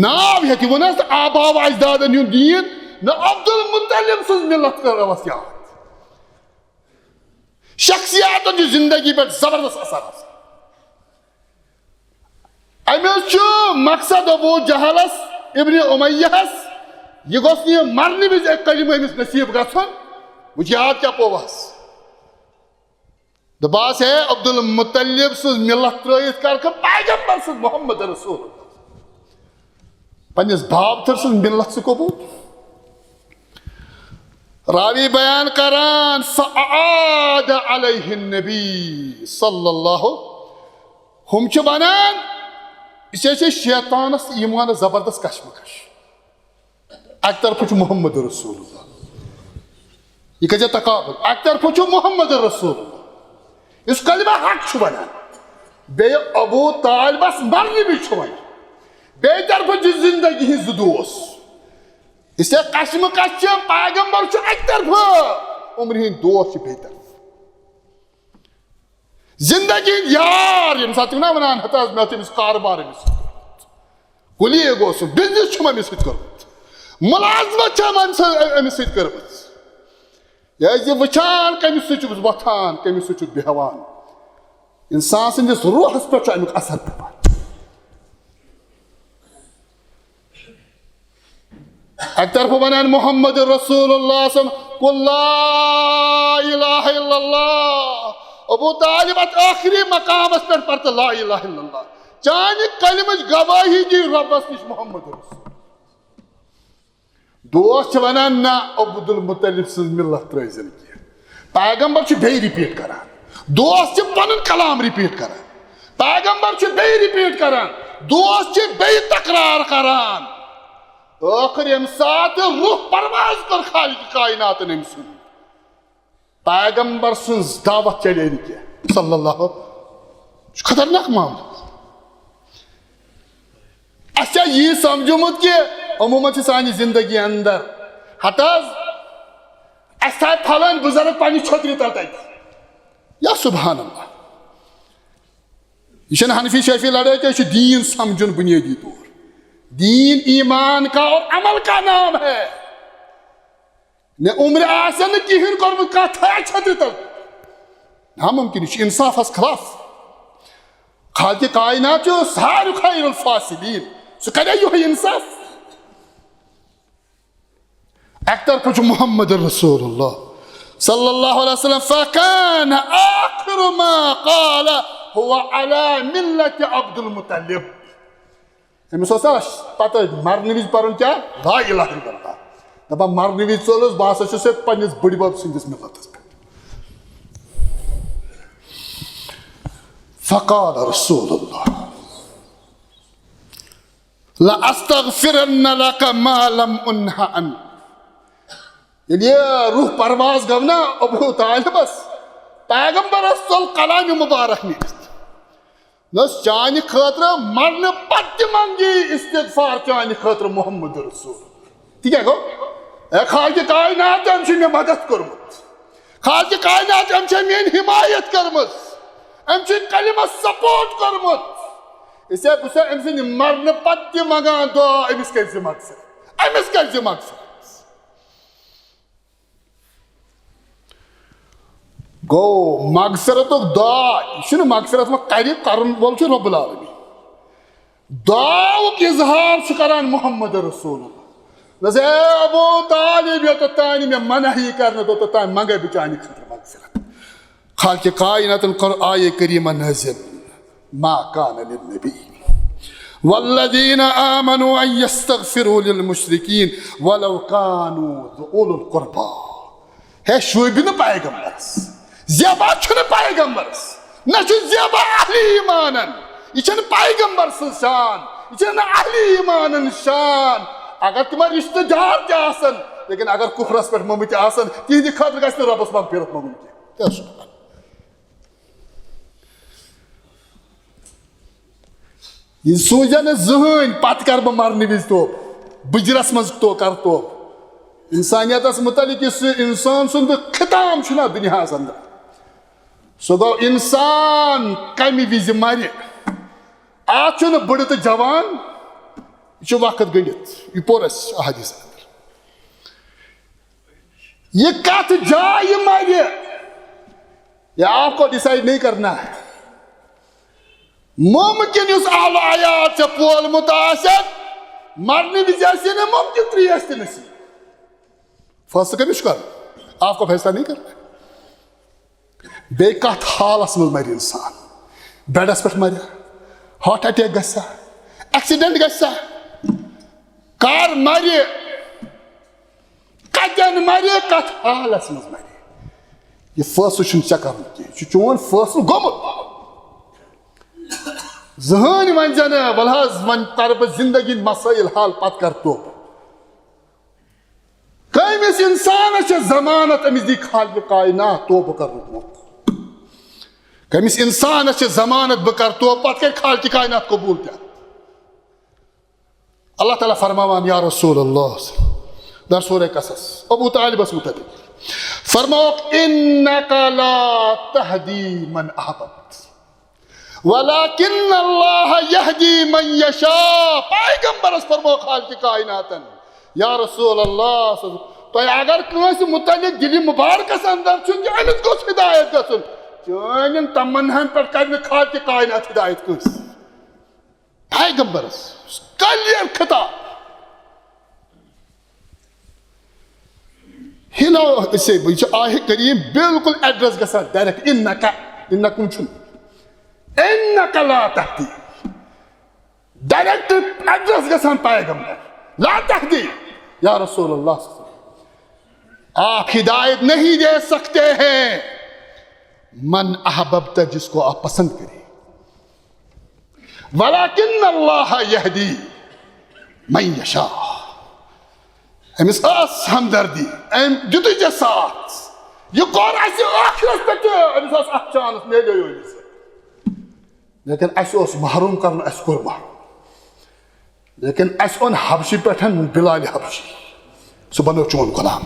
ناو ہیٚتھ ووٚن حظ، آبا و اجدادن ہُنٛد دیٖن، نہ عبدالمطلب سٕنٛز ملت کٔر اوس یاد۔ شخصیاتن چھُ زندگی پٮ۪ٹھ زبردست اثر آسان۔ أمِس چھُ مقصد ابو جہلس، ابن امیہس، یہِ گوٚژھ نہٕ یہِ مرنہٕ وِزِ اکھ کلمہٕ أمِس نصیب گژھُن۔ وٕچھ یاد کیٛاہ پوٚوس۔ دوٚپہَس، ہے عبدالمطلب سٕنٛز ملت ترٲیِتھ کر کہٕ پیغمبر سٕنٛز محمد رسول اللہ۔ پننِس باب تھٔر سٕنٛز ملت سۭتۍ قبول۔ راوی بیان کران، فاعاد علیہ النبی صلی اللہ۔ ہُم چھِ ونان، یہِ چھِ شیطانس تہٕ ایمانس زبردست کشمکش۔ اکہِ طرفہٕ چھُ محمد رسول اللہ، یہِ کٔرۍ زِ تقابل، اکہِ طرفہٕ چھُ محمد رسول اللہ یُس کلمہ حق چھُ ونان، بیٚیہِ ابو طالبس مرنہٕ وِزِ چھُ ونان، بیٚیہِ طرفہٕ چھِ زندگی ہٕنٛدۍ زٕ دوس۔ اس لیے کشمکش چھِ، پیغمبر چھُ اکہِ طرفہٕ، عمرِ ہٕنٛدۍ دوس چھِ بیٚیہِ طرفہٕ۔ زندگی ہٕنٛدۍ یار، ییٚمہِ ساتہٕ تِم نا ونان، ہتا حظ، مےٚ اوس تٔمِس کاربار أمِس سۭتۍ کوٚرمُت، کُلیٖگ اوسُم، بزنس چھُم أمِس سۭتۍ کوٚرمُت، ملازمت چھم أمِس سۭتۍ، أمِس سۭتۍ کٔرمٕژ۔ یہِ ٲسۍ زِ وٕچھان، کٔمِس سۭتۍ چھُس وۄتھان، کٔمِس سۭتۍ چھُس بیٚہوان۔ انسان سٕنٛدِس روحس پٮ۪ٹھ چھُ امیُک اثر پٮ۪وان۔ اکہِ طرفہٕ ونان محمد رسول اللہ صلی اللہ علیہ وسلم، قل لا الہ الا اللہ۔ ابو طالب، اتھ ٲخری مقامس پٮ۪ٹھ پر تہٕ لا الہ الا اللہ۔ چانہِ کلمٕچ گواہی دی رۄبس نِش محمد رسول۔ دوس چھِ ونان، نہ، عبدالمطلب سٕنٛز ملت ترٲیزِ نہٕ کینٛہہ۔ پیغمبر چھُ بیٚیہِ repeat کران۔ دوس چھِ پنُن کلام repeat کران۔ پیغمبر چھُ بیٚیہِ repeat کران۔ دوس چھِ بیٚیہِ تکرار کران۔ ٲخر ییٚمہِ ساتہٕ روح پرواز کٔر خالق کائناتن أمۍ سُنٛد، پیغمبر سٕنٛز دعوت چلے نہٕ کینٛہہ۔ صلی اللہ۔ یہِ چھُ خطرناک معاملہٕ۔ اَسہِ چھا یی سمجھومُت کہِ عموٗماً چھِ سانہِ زندگی اندر ہتہٕ حظ، اَسہِ تھایہِ پھلٲنۍ بُزرگ پننہِ چھترِ تل تتہِ۔ یا سبحان اللہ۔ یہِ چھنہٕ حنفی شافعی لڑٲے کینٛہہ، یہِ چھُ دیٖن سمجھُن بنیٲدی طور۔ دین ایمان کا اور عمل کا نام ہے۔ مےٚ عمرِ آسن نہٕ کِہیٖنۍ کوٚرمُت، کانٛہہ تھایہِ چھترِ تل۔ ناممکن، یہِ چھُ انصافس خلاف۔ خالق کائنات چھُ ساروی خیر الفاصلین، سُہ کرِ یِہوٚے انصاف۔ اکہِ طرفہٕ چھُ محمد رسول اللہ صلی اللہ علیہ وسلم، فکان آخر ما قال هو علی ملت عبد المطلب۔ أمِس اوس نہ پتہ مرنہٕ وِزِ پرُن کیٛاہ؟ لا الہ الا اللہ۔ دپان مرنہٕ وِزِ ژوٚلُس، بہٕ ہسا چھُس ییٚتہِ پننِس بٕڈِ بب سٕنٛدِس ملتس پٮ۪ٹھ۔ فقال رسول اللہ، لأستغفرن لك ما لم أنه عنك۔ ییٚلہِ یہِ روح پرواز گوٚو نا ابو طالبس، پیغمبرس ژوٚل کلامِ مبارک نیٖرِتھ۔ نہ، چانہِ خٲطرٕ مرنہٕ پتہٕ تہِ منگی استغفار چانہِ خٲطرٕ محمد رسول۔ تہِ کیٛاہ گوٚو؟ اے خالق کائنات، أمۍ چھُ مےٚ مدد کوٚرمُت۔ خالق کائنات، أمۍ چھےٚ میٲنۍ حمایت کٔرمٕژ، أمۍ چھُ کلمس سپورٹ کوٚرمُت۔ أسۍ ہے، بہٕ چھُسے أمۍ سٕنٛدِ مرنہٕ پتہٕ تہِ منگان دعا، أمِس کٔرۍ زِ مغفرت، أمِس کٔرۍ زِ مغفرت۔ گوٚو مغفرتُک دعا، یہِ چھُنہٕ مغفرت وۄنۍ کرِ، کرن وول چھُ رب العالمین۔ دعاوُک اظہار چھُ کران محمد رسول اللہ۔ دوٚپُس، اے ابو طالب، یوٚتتھ تانۍ مےٚ منع یی کرنہٕ، توٚتتھ تانۍ منگے بہٕ چانہِ خٲطرٕ مغفرت۔ خالق کائناتن کٔر آیے کریمہ نازل، ما کان للنبی والذین آمنوا ان یستغفروا للمشرکین ولو کانوا اولی القربی۔ ہے شوٗبہِ نہٕ پیغمبرس، زیبا چھُنہٕ پیغمبرس، نہ چھُ زیبا اہلِ ایمانن۔ یہِ چھَنہٕ پیغمبر سٕنٛز شان، یہِ چھَنہٕ اہلِ ایمانن شان۔ اگر تِمن رشتہٕ دار تہِ آسن، لیکن اگر کفرس پٮ۪ٹھ مٔمٕتۍ تہِ آسن، تِہنٛدِ خٲطرٕ گژھِ نہٕ رۄبس مغفرت منٛگُن کینٛہہ۔ کیٛاہ چھُ؟ یہِ سوٗنٛچزِ نہٕ زٕہٕنۍ، پتہٕ کرٕ بہٕ مرنہٕ وِزِ توبہٕ، بٕجرس منٛز تو کرٕ توبہٕ۔ انسانیتس متعلق یُس یہِ انسان سُنٛد ختام چھُنہ دُنیاہس اندر، سُہ گوٚو انسان کمہِ وِزِ مرِ۔ اتھ چھُنہٕ بٕڑٕ تہٕ جوان، یہِ چھُ وقت گٔنڈِتھ۔ یہِ پوٚر اَسہِ احادیث اندر۔ یہِ کتھ جایہِ مرِ، یہ آپ کو ڈیسائیڈ نہیں کرنا ہے۔ ممکن یُس اہل عیال ژےٚ پولمُت آسٮ۪کھ، مرنہٕ وِزِ آسہِ نہٕ ممکن ترٛیش تہِ نصیب۔ فٲصلہٕ کٔمِس چھُ کرُن؟ آپ کو فیصلہ نہیں کرنا ہے۔ بیٚیہِ کتھ حالس منٛز مرِ انسان؟ بیڈس پٮ۪ٹھ مرِ؟ ہارٹ اٹیک گژھِ؟ ایکسیڈنٹ گژھِ؟ کر مرِ؟ کتٮ۪ن مرِ؟ کتھ حالس منٛز مرِ؟ یہِ فٲصلہٕ چھُنہٕ ژےٚ کرُن کینٛہہ، یہِ چھُ چون فٲصلہٕ گوٚمُت۔ زٕہٕنۍ ونہِ زِ نہٕ، ول حظ، وۄنۍ کرٕ بہٕ زندگی ہٕنٛدۍ مسٲیل حل، پتہٕ کرٕ توبہٕ۔ کٔمِس انسانس چھےٚ ضمانت أمِس دی خالق کائنات توبہٕ کرنُک موقعہٕ؟ کٔمِس انسانس چھےٚ ضمانت بہٕ کرٕ توبہٕ، پتہٕ کرِ خالق کائنات قبول تہِ؟ اللہ تعالیٰ فرماوان، یا رسول اللہ، در سورہ قصص، ابو طالبس متعلق فرماوکھ، انک لا تہدی من احببت ولکن اللہ یہدی من یشاء۔ پیغمبرس فرموو خالق کائناتن، یا رسول اللہ، تۄہہِ اگر کٲنٛسہِ متعلق دِلہِ مبارکس اندر چھُ کہِ أمِس گوٚژھ ہدایت گژھُن، چٲنٮ۪ن تمناہن پٮ۪ٹھ کرِ نہٕ خالق کائنات ہدایت کٲنٛسہِ۔ پیغمبرس کلیر خطاب۔ ہِلو أسے، یہِ چھِ آیہِ کریم بالکل ایڈریس گژھان ڈائریکٹ، انک، انک کم چھُنہٕ، انک لا تہدی، ڈائریکٹ ایڈریس گژھان پیغمبر، لا تہدی، یا رسول اللہ، آپ ہدایت نہیں دے سکتے ہیں من احببت، جس کو آپ پسند کریں، ولکن اللہ یہدی من یشاء۔ أمِس ٲس ہمدردی، أمۍ دیُتُے ژےٚ ساتھ۔ یہِ کوٚر اَسہِ ٲخرس پٮ۪ٹھ تہِ، أمِس ٲس اکھ چانس، میلیو أمِس۔ لیکن اَسہِ اوس محروم کرُن، اَسہِ کوٚر محروم۔ لیکن اَسہِ اوٚن حبشہِ پٮ۪ٹھ بلال حبشی۔ سُہ بنو چون غلام۔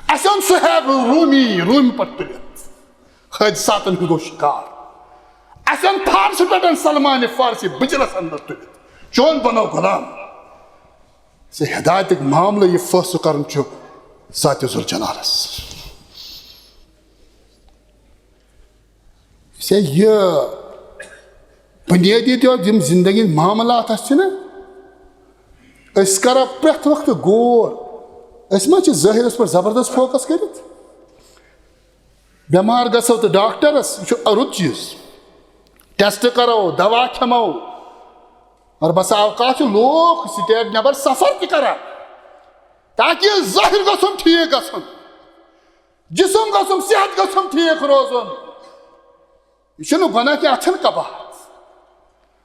اسہِ اوٚن صہیب رومی، رومہِ پٮ۪ٹھ تُلِتھ، حٲدثاتن ہُنٛد گوٚو شِکار۔ اسہِ اوٚن فارسہٕ پٮ۪ٹھ سلمان فارسی بجلس اندر تُلِتھ، چون بنو غلام۔ ژےٚ ہدایتُک معاملہٕ، یہِ فٲصلہٕ کرُن چھُ ذات ذوالجلالس۔ ژےٚ یہِ بُنیٲدی تہِ یِم زندگی ہٕنٛدۍ معاملات آسہِ چھِنہ، أسۍ کرو پرٛٮ۪تھ وقتہٕ غور۔ أسۍ ما چھِ ظٲہِرس پٮ۪ٹھ زبردست فوکس کٔرِتھ؟ بٮ۪مار گژھو تہٕ ڈاکٹرس، یہِ چھُ رُت چیٖز۔ ٹیسٹ کرو، دوا کھٮ۪مو، اور بسا اوقات چھِ لوٗکھ سٹیٹ نٮ۪بر سفر تہِ کران، تاکہِ ظٲہِر گژھُن ٹھیٖک گژھُن، جسم گژھُن، صحت گژھُن ٹھیٖک روزُن۔ یہِ چھُنہٕ گۄناہ کینٛہہ، اَتھ چھَنہٕ قباحت۔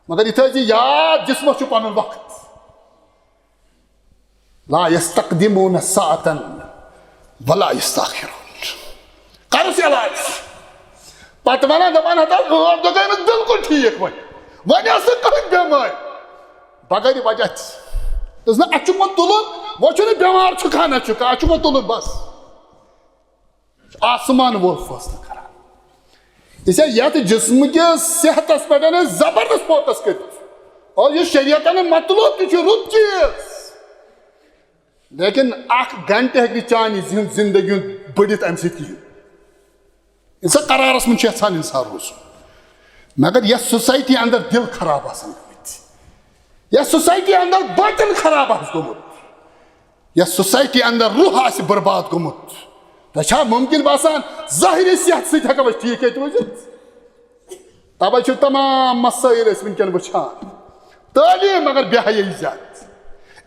مگر یہِ تھٲیزِ یاد، جسمس چھُ پنُن وقت۔ لا یستقدمون ساعتاً ولا یستاخرون۔ کرُس علاج۔ پتہٕ ونان، دپان، ہتا ٲٹھ دۄہ گٔے أمِس بالکل ٹھیٖک وۄنۍ۔ وۄنۍ ٲس نہٕ کٕہٕنۍ بٮ۪مٲرۍ۔ بغٲرِ وجہ تہِ۔ دوٚپُس نہ، اَتھ چھُ وۄنۍ تُلُن، وۄنۍ چھُنہٕ بٮ۪مار چھُکھا نہ چھُکھا، اَتھ چھُ وۄنۍ تُلُن بس۔ آسمان وول فٲصلہٕ کران۔ أسۍ ہے یتھ جسمہٕ کِس صحتس پٮ۪ٹھ ہے زبردست فوکس کٔرِتھ۔ اور یہِ شریعتن مطلوب تہِ چھُ رُت چیٖز۔ لیکن اکھ گھنٹہٕ ہیٚکہِ نہٕ چانہِ زِن-، زندگی ہُنٛد بٔڑِتھ امہِ سۭتۍ کِہیٖنۍ۔ انسان قرارس منٛز چھُ یژھان انسان روزُن۔ مگر یتھ سوسایٹی اندر دل خراب آسان گٔمٕتۍ، یتھ سوسایٹی اندر باطن خراب آسہِ گوٚمُت، یتھ سوسایٹی اندر روح آسہِ برباد گوٚمُت، تۄہہِ چھا ممکن باسان ظٲہری صحت سۭتۍ ہٮ۪کو أسۍ ٹھیٖک ییٚتہِ روٗزِتھ؟ توے چھِ تمام مسٲیل أسۍ وٕنکٮ۪ن وٕچھان۔ تعلیٖم مگر بے حیٲیی زیادٕ،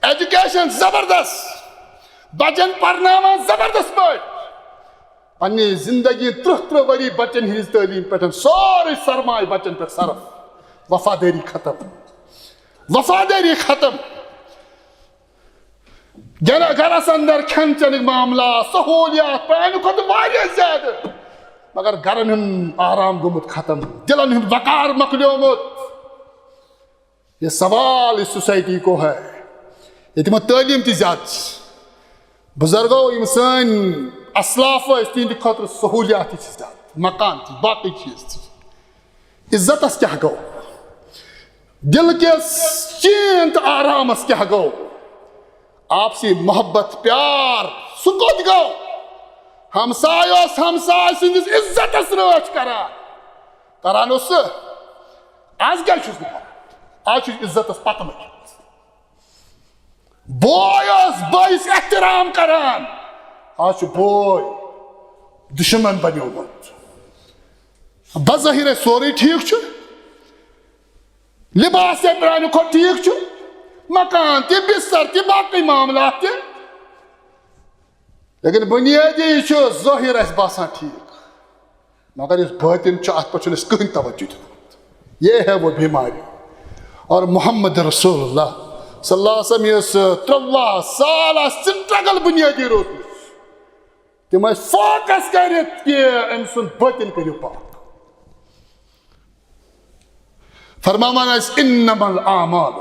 ایجوکیشن زبردست، بچن پرناوان زبردست پٲٹھۍ۔ پننہِ زندگی ترٕٛہ ترٕٛہ ؤری بچن ہٕنٛز تعلیٖم پٮ۪ٹھ سورُے سرمایہِ بچن پٮ۪ٹھ صرف۔ وفادٲری ختم، وفادٲری ختم۔ گرٕ-، گرس اندر کھٮ۪ن چٮ۪نٕکۍ معاملات، سہولیات پرانہِ کھۄتہٕ واریاہ زیادٕ، مگر گرن ہُنٛد آرام گوٚمُت ختم، دلن ہُنٛد وقار مۄکلیومُت۔ یہ سوال اس سوسائٹی کو ہے۔ ییٚتہِ ما تعلیٖم تہِ زیادٕ چھِ؟ بزرگو، یِم سٲنۍ اسلاف ٲسۍ، تِہنٛدِ خٲطرٕ سہولیات تہِ چھِ زیادٕ، مکان تہِ، باقٕے چیٖز تہِ۔ عزتس کیٛاہ گوٚو؟ دل کِس چین تہٕ آرامس کیٛاہ گوٚو؟ آپسی محبت، پیار، سُہ کوٚت گوٚو؟ ہمساے اوس ہمساے سٕنٛدِس عزتس رٲچھ کران۔ کران اوس سُہ۔ از کیٛاہ چھُس بہٕ کران؟ از چھُس عزتس پتہٕ لٔگِتھ۔ بوے اوس بٲیِس احترام کران، از چھُ بوے دُشمن بنیومُت۔ بظٲہر ہے سورُے ٹھیٖک چھُ، لباس تہِ پرانہِ کھۄتہٕ ٹھیٖک چھُ، مکان تہِ، بستر تہِ، باقٕے معاملات تہِ، لیکن بنیٲدی چھُ ظٲہر اَسہِ باسان ٹھیٖک، مگر یُس باطن چھُ، اَتھ پٮ۪ٹھ چھُنہٕ اَسہِ کٕہٕنۍ توجہ دیُتمُت۔ یہ ہے وہ بیماری۔ اور محمد رسول اللہ صلی اللہ علیہ وسلم یُس ترٛواہ سال آسہٕ struggle بنیٲدی روٗدمُت، تِم ٲسۍ فوکس کٔرِتھ کہِ أمۍ سُنٛد باطن کٔرِو پاک۔ فرماوان ٲسۍ، "انما الاعمال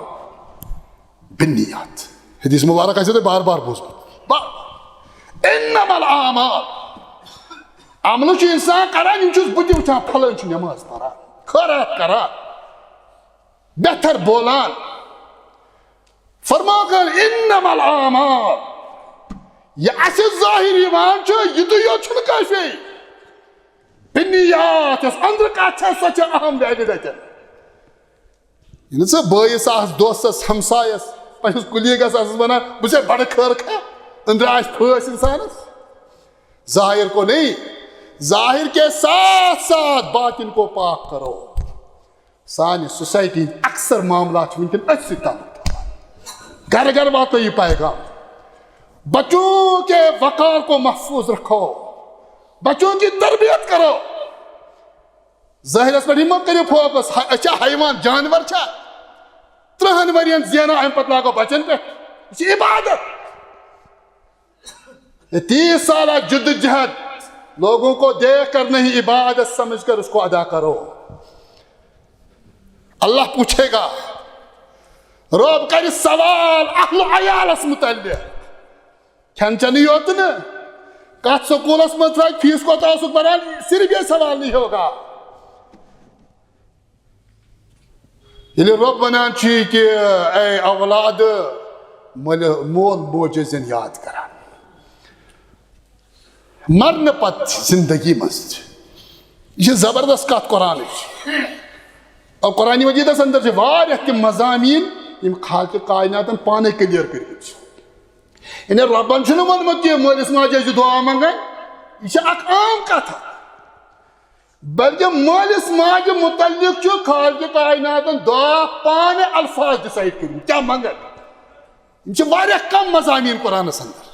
بالنیات۔" حدیث مبارک آسہِ تۄہہِ بار بار بوٗزمُت۔ با-، انما الاعمال۔ عملہٕ چھُ انسان کران، یِم چھُس بہٕ تہِ وٕچھان، پھلٲنۍ چھُ نماز پران، خٲرات کران، بہتر بولان۔ فرماوان، "انما الاعمال"، یہِ اَسہِ ظٲہِر یِوان چھُ، یِتُے یوت چھُنہٕ کٲفی۔ بالنیات، یۄس أنٛدرٕ کتھ چھےٚ، سۄ چھےٚ اہم valid اتٮ۪ن۔ ییٚلہِ ژٕ بٲیِس آس، دوستس، ہمسایس، پننِس colleagueس آسس ونان، "بہٕ چھُسے بڑٕ خٲر خواہ"، أنٛدرٕ آسہِ پھٲسۍ انسانس۔ ظاہر کو نہیں، ظاہر کے ساتھ ساتھ باطن کو پاک کرو۔ سانہِ society ہٕنٛدۍ اکثر معاملات چھِ وٕنکٮ۪ن أتھۍ سۭتۍ تعلق تھاوان۔ گرٕ گرٕ واتو یہِ پیغام، بچوں کے وقار کو محفوظ رکھو، بچوں کی تربیت کرو۔ ظٲہرس پٮ۪ٹھ یہِ مہ کٔرِو focus، ہا، أسۍ چھا حیوان، جانور چھا؟ ترٕٛہن ؤرین زینو، امہِ پتہٕ لاگو بچن پٮ۪ٹھ۔ یہِ چھِ عبادت۔ یہ تیس سالہ جدوجہد لوگوں کو دیکھ کر نہیں، عبادت سمجھ کر اس کو ادا کرو۔ اللہ پوچھے گا، رۄب کرِ سوال اہل و عیالس متعلق۔ کھٮ۪ن چٮ۪نٕے یوت نہٕ، کتھ سکوٗلس منٛز ترٛٲوِتھ فیس کوتاہ اوسُکھ بران، صرف یہ سوال نہیں ہوگا۔ ییٚلہِ رۄب ونان چھُ کہ اے اولاد، مٲلہِ-، مول موج ٲسۍ زن یاد کران۔ مرنہٕ پتہٕ زندگی منٛز تہِ۔ یہِ چھِ زبردست کتھ قرآنٕچ۔ اور قرآن مجیدس اندر چھِ واریاہ تِم مضامین یِم خالق کائناتن پانے کلیئر کٔرمٕتۍ چھِ۔ یعنی رۄبن چھُنہٕ ووٚنمُت کہِ مٲلِس ماجہِ ٲسۍ زِ دعا منگان، یہِ چھِ اکھ عام کتھ۔ بلکہ مٲلِس ماجہِ متعلق چھُ خالق کائناتن دعا پانے الفاظ ڈسائڈ کٔرمٕتۍ کیٛاہ منگان۔ یِم چھِ واریاہ کم مضامین قرآنس اندر۔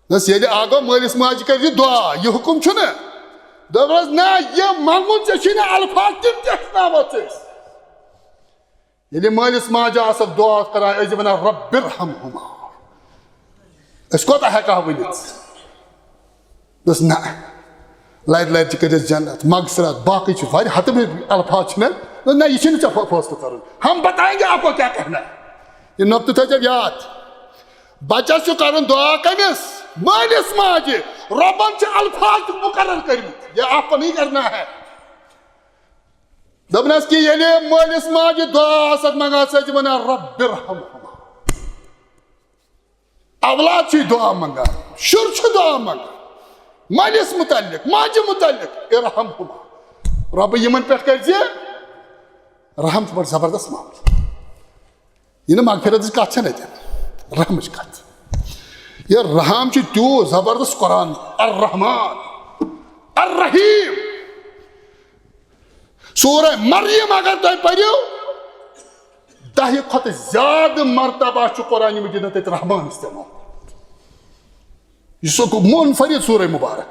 دوٚپنس، ییٚلہِ آ گوٚو مٲلِس ماجہِ کٔرۍ زِ دعا، یہِ حُکُم چھُنہٕ۔ دوٚپنس، نہ، یہِ منٛگُن ژےٚ چھُے نہٕ الفاظ تِم تہِ ہیٚچھناوو ژےٚ أسۍ۔ ییٚلہِ مٲلِس ماجہِ آسکھ دعا کران، ٲسۍ زِ ونان، "رب ارحمہما۔" أسۍ کوتاہ ہٮ۪کہٕ ہا ؤنِتھ؟ دوٚپنس، نہ، لرِ لرِ تہِ کٔرِس جنت، مغفرت، باقٕے چھِ واریاہ ہتہٕ بٔدۍ الفاظ چھِ مےٚ۔ دوٚپنس، نہ، یہِ چھُنہٕ ژےٚ فٲ-، فٲصلہٕ کرُن۔ ہم بتائیں گے آپ کو کیا کہنا ہے۔ یہِ نۄقطہٕ تھٲیزیو یاد۔ بچس چھُ کرُن دعا کٔمِس؟ مٲلِس ماجہِ۔ رۄبن چھِ الفاظ تہِ مُقرر کٔرمٕتۍ، یہ آپ کو نہیں کرنا ہے۔ دوٚپنس کہِ ییٚلہِ مٲلِس ماجہِ دعا آسکھ منٛگان، سۄ چھِ ونان، "رب ارحمہما۔" اولاد چھُ دعا منٛگان، شُر چھُ دعا منٛگان، مٲلِس متعلق، ماجہِ متعلق، "ارحمہما۔" رۄبہٕ یِمن پٮ۪ٹھ کٔرۍ زِ رحم، چھُ بڑٕ زبردست معاملہٕ۔ یہِ نہٕ مغفرتٕچ کتھ چھنہٕ اتٮ۪ن، رحمٕچ کتھ۔ یہِ رحم چھُ تیوٗت زبردست قرآن، الرحمن، الرحیم۔ سورہ مریم اگر تُہۍ پٔرِو، دہہِ کھۄتہٕ زیادٕ مرتبہ چھُ قرآن مجیدن تتہِ رحمان استعمال۔ یہِ چھُ منفرد سورہ مبارک۔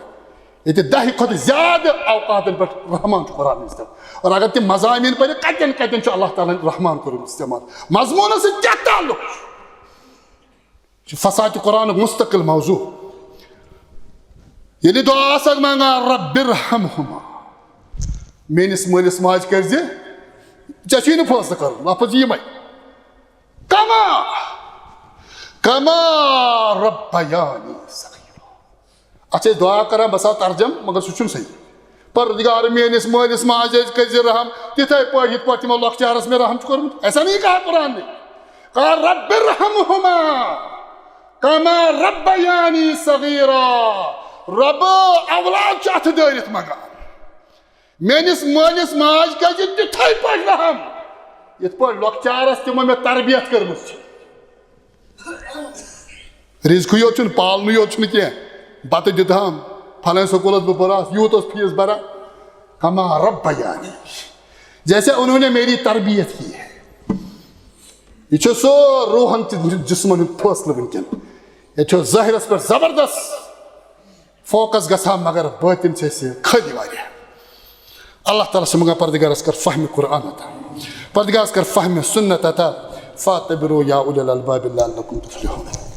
ییٚتہِ دہہِ کھۄتہٕ زیادٕ اوقاتن پٮ۪ٹھ رحمان چھُ قرآن استعمال۔ اور اگر تِم مضامین پٔرِو، کتٮ۪ن کتٮ۪ن چھُ اللہ تعالیٰ ہن رحمان کوٚرمُت استعمال؟ مضموٗنس سۭتۍ کیٛاہ تعلق چھُ؟ چھُ فساد قرآنُک مستقل موضوع۔ ییٚلہِ دعا آسکھ منٛگان، "رب ارحمہما"، میٲنِس مٲلِس ماجہِ کٔرۍ زِ، ژےٚ چھُے نہٕ فٲصلہٕ کرُن، لفظ یِمے، "کما، کما ربیانی صغیرا"۔ اتھ چھِ أسۍ دعا کران، بس آو ترجم، مگر سُہ چھُنہٕ صحیح۔ پروردگار میٲنِس مٲلِس ماجہِ کٔرۍ زِ رحم، تِتھے پٲٹھۍ یِتھ پٲٹھۍ تِمو لۄکچارس مےٚ رحم چھُ کوٚرمُت۔ ایسا نہیں کہا قرآن نے۔ قال رب ارحمہما کما ربیانی صغیرا۔ رب، اولاد چھُ اتھٕ دٲرِتھ منٛگان۔ میٲنِس مٲلِس ماجہِ کٔرۍ زِ تِتھے پٲٹھۍ رحم، یِتھ پٲٹھۍ لۄکچارس تِمو مےٚ تربیت کٔرمٕژ چھِ۔ رزقٕے یوت چھُنہٕ، پالنٕے یوت چھُنہٕ کینٛہہ۔ بتہٕ دیُتہم، فلٲنۍ سکوٗلس بہٕ پوٚراس، یوٗت اوس فیٖس بران۔ کما ربیانی، جیسے انہوں نے میری تربیت کی ہے۔ یہِ چھُ سُہ روحن تہٕ جسمن ہُنٛد فٲصلہٕ وٕنکیٚن۔ ییٚتہِ چھُ ظٲہرس پٮ۪ٹھ زبردست فوکس گژھان، مگر بٲطن چھِ اَسہِ خٲلی واریاہ۔ اللہ تعالیٰ سُنٛد منٛگان، پردگارس کر فہمِ قرآن عطا، پردگارس کر فہمِ سنت عطا۔ فاعتبروا یا اولی الالباب لعلکم تفلحون۔